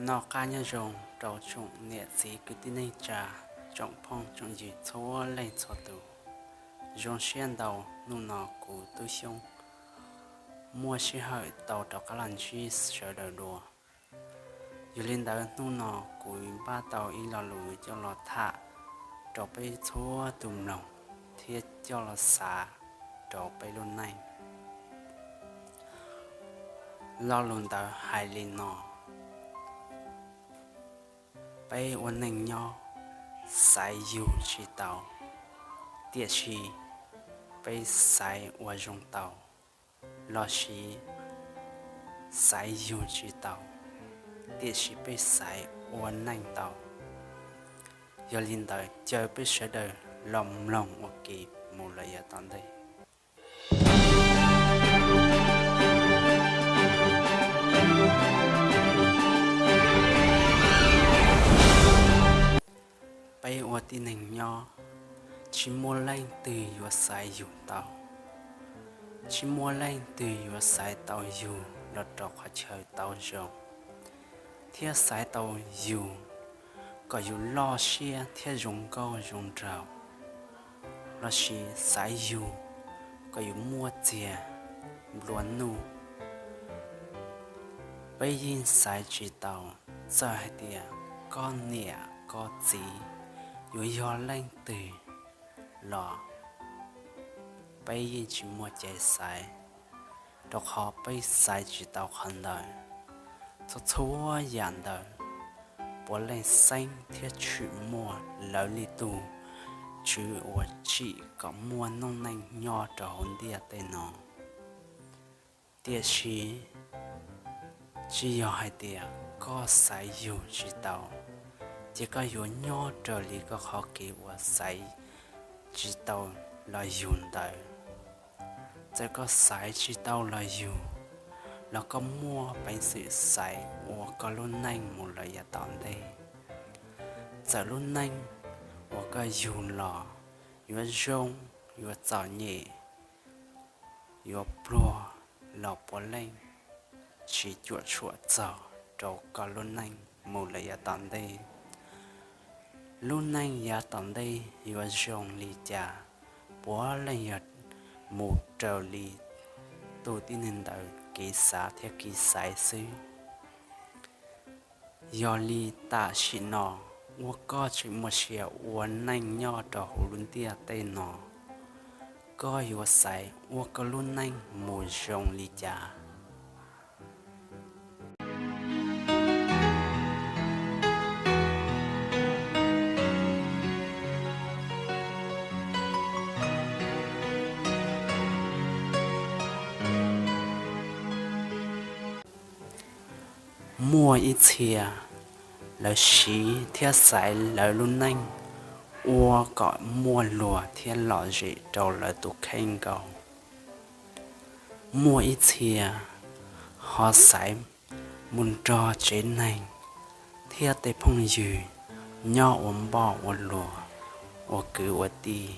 Noj qab nyob zoo rau tsoom niam txiv kwv tij neej tsa, tsoom phooj tsoom ywg txhua leej txhua tus. Zoo siab ntau hnub no kuv Tub Xyoob muaj sij hawm tau rov qab los ntsib sawv daws dua. Yog li ntawd hnub no kuv npaj tau ib lo lus coj los tham rau peb txhua tus mloog thiab coj los xav rau peb lub neej. Lo lus ntawd hais li no: Peb ua neej nyob xaiv yug tsis tau, tiam sis peb xaiv ua zoo tau, los sis xaiv yug tsis tau, tiam sis peb xaiv ua neej tau. Yog li ntawd caw peb sawv daws los mloog ua ke mus lawm yav tom ntej. Peb ua tib neeg nyob, tsis muaj leej twg yuav xaiv yug tau, tsis muaj leej twg yuav xaiv tau yug los rau qhov chaw tau zoo, thiab xaiv tau yug kom yus loj siab thiab zoo nkauj zoo nraug, los sis xaiv yug kom yus muaj txiag nplua nuj. Peb yeej xaiv tsis tau, txawm hais tias koj niam koj txiv yuav yog leej twg los peb yeej tsis muaj cai xaiv, rau qhov peb xaiv tsis tau qhov ntawd. Txhua txhua yam ntawd puav leej xeeb thiab tshwm muaj lawv li tus tswv uas tsim kom muaj noob neej nyob rau hauv ntiaj teb no. Tiam sis tsis yog hais tias koj xaiv yug tsis tau, ces koj yuav nyob raws li koj qhov kev uas xaiv tsis tau los yug ntawd. Txawm koj xaiv tsis tau los yug, los koj muaj peev xwm xaiv ua koj lub neej mus lawm yav tom ntej. Txawm lub neej uas koj yug los yuav zoo, yuav txom nyem, yuav pluag, los puav leej tsis cuam tshuam txog rau koj lub neej mus lawm yav tom ntej. Lub neej yav tom ntej yuav zoo li cas, puav leej yog mus raws li tus tib neeg ntawd kev xav thiab kev xaiv xwb. Yog li tam sim no uas koj tseem muaj sia ua neej nyob rau hauv lub ntiaj teb no, koj yuav xaiv ua koj lub neej mus zoo li cas? Muaj ib txhia lawv siv thiab xaiv lawv lub neej ua kom muaj luag thiab lom zem rau lawv tus kheej nkaus. Muaj ib txhia ho xaiv mus nrog tsev neeg thiab tej phooj ywg nyob ua npoj ua luag, ua kwv ua tij.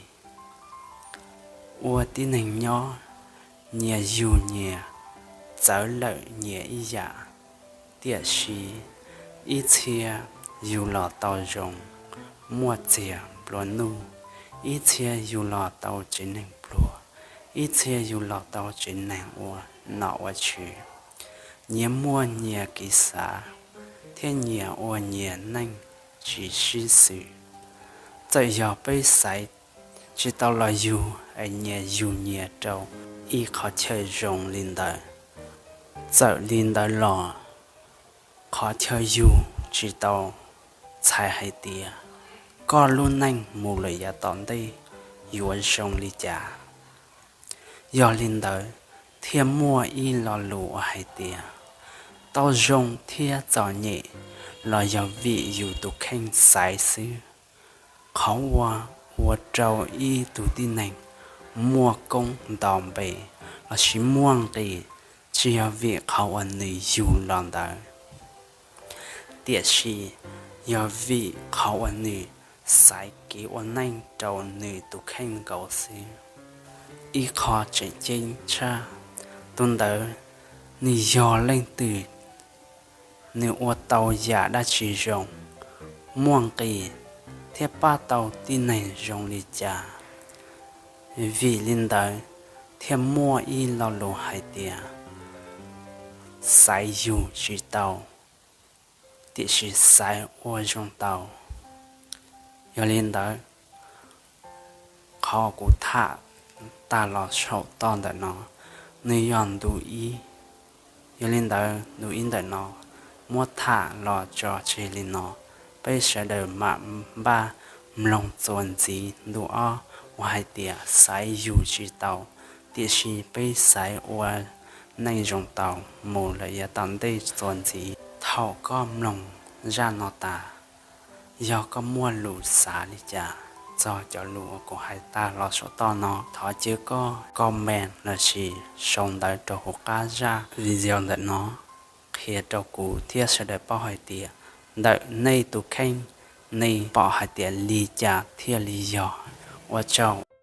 Ua tib neeg nyob, nyias yug nyias, txawv lawm nyias ib yam. Tiam sis ib txhia yug los tau zoo, muaj txiag nplua nuj, ib txhia yug los tau tsev neeg pluag, ib txhia yug los tau tsev neeg ua nom ua tswv. Nyias muaj nyias kev xav thiab nyias ua nyias neej tsis sib xws. Txawm yog peb xaiv tsis tau los yug es nyias yug nyias rau ib qhov chaw zoo li ntawd, txawm li ntawd los qhov chaw yug tsis tau txhais hais tias koj lub neej mus lawm yav tom ntej yuav zoo li cas. Yog li ntawd, thiaj muaj ib lo lus uas hais tias, tau zoo thiab txom nyem los yog vim yus tus kheej xaiv xwb. Qhov uas ua rau ib tug tib neeg muaj koob nto npe lossis muaj nqis, tsis yog vim qhov uas nws yug los ntawd, tiam sis yog vim qhov uas nws xaiv kev ua neej rau nws tus kheej nkaus xwb. Ib qho tseem ceeb tshaj, tus ntawd nws yog leej twg nws ua tau yam dab tsi zoo, muaj nqis thiab pab tau tib neeg zoo li cas. Vim li ntawd thiaj muaj ib lo lus hais tias, xaiv yug tsis tau, tiam sis xaiv ua zoo tau. Yog li ntawd, qhov kuv tham tag los saum toj ntawm no, nws yog ntu ib. Yog li ntawd, ntu ib ntawm no muab tham los tso tseg li no, peb sawv daws mam npaj mloog txuas ntxiv ntu ob uas hais tias xaiv yug tsis tau, tiam sis peb xaiv ua neej zoo tau mus lawm yav tom ntej txuas ntxiv. Thaum koj mloog zaj no tas, yog koj muaj lus xav li cas txog cov lus uas kuv hais tag los saum toj no, thov cia koj comment lossis sau ntawv rau hauv qab zaj video ntawm no qhia rau kuv thiab sawv daws paub hais tias ntawm nej tus kheej, nej pom hais tias li cas thiaj li yog. Ua tsaug.